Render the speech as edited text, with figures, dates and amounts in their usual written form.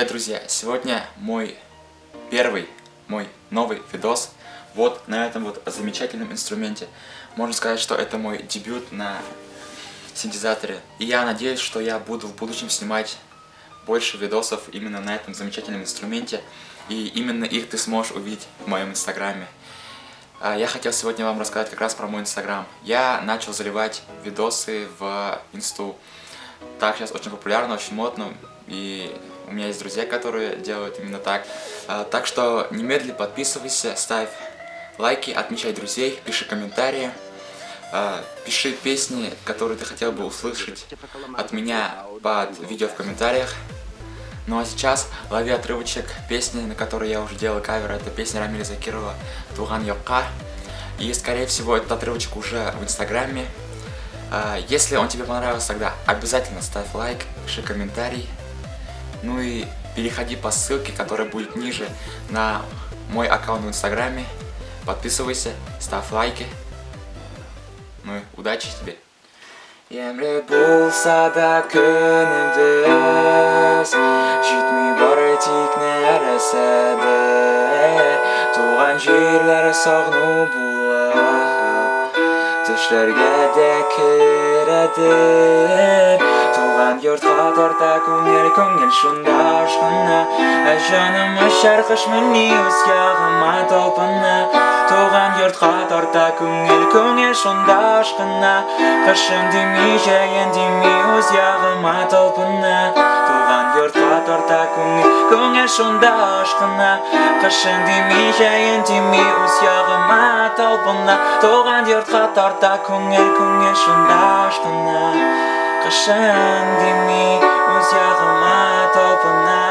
Привет, друзья! Сегодня мой первый, мой новый видос вот на этом вот замечательном инструменте. Можно сказать, что это мой дебют на синтезаторе. И я надеюсь, что я буду в будущем снимать больше видосов именно на этом замечательном инструменте. И именно их ты сможешь увидеть в моем инстаграме. Я хотел сегодня вам рассказать как раз про мой инстаграм. Я начал заливать видосы в инсту. Так сейчас очень популярно, очень модно. И у меня есть друзья, которые делают именно так. Так что немедли подписывайся, ставь лайки, отмечай друзей, пиши комментарии, пиши песни, которые ты хотел бы услышать от меня под видео в комментариях. Ну а сейчас лови отрывочек песни, на которой я уже делал кавер. Это песня Рамиля Закирова «Туган якка». И, скорее всего, этот отрывочек уже в инстаграме. Если он тебе понравился, тогда обязательно ставь лайк, пиши комментарий. Ну и переходи по ссылке, которая будет ниже, на мой аккаунт в инстаграме. Подписывайся, ставь лайки. Ну и удачи тебе. Ямьле булса да көнебез, җитми бары тик нәрсәдер. Туган җирләр сагыну булып төшләргә дә керәдер. Туган йортка тарта күңел, күңел шунда ашкына. Ә җаным очар кош мени, үз ягыма талпына. Туган йортка тарта күңел, күңел шунда ашкына. Кышын дими, җәен дими, үз ягыма талпына. Туган йортка тарта күңел, күңел шунда ашкына. Кышын дими, җәен дими, үз ягыма талпына. Туган йортка тарта күңел, күңел шунда ашкына. Кышын дими, үз ягыма талпына.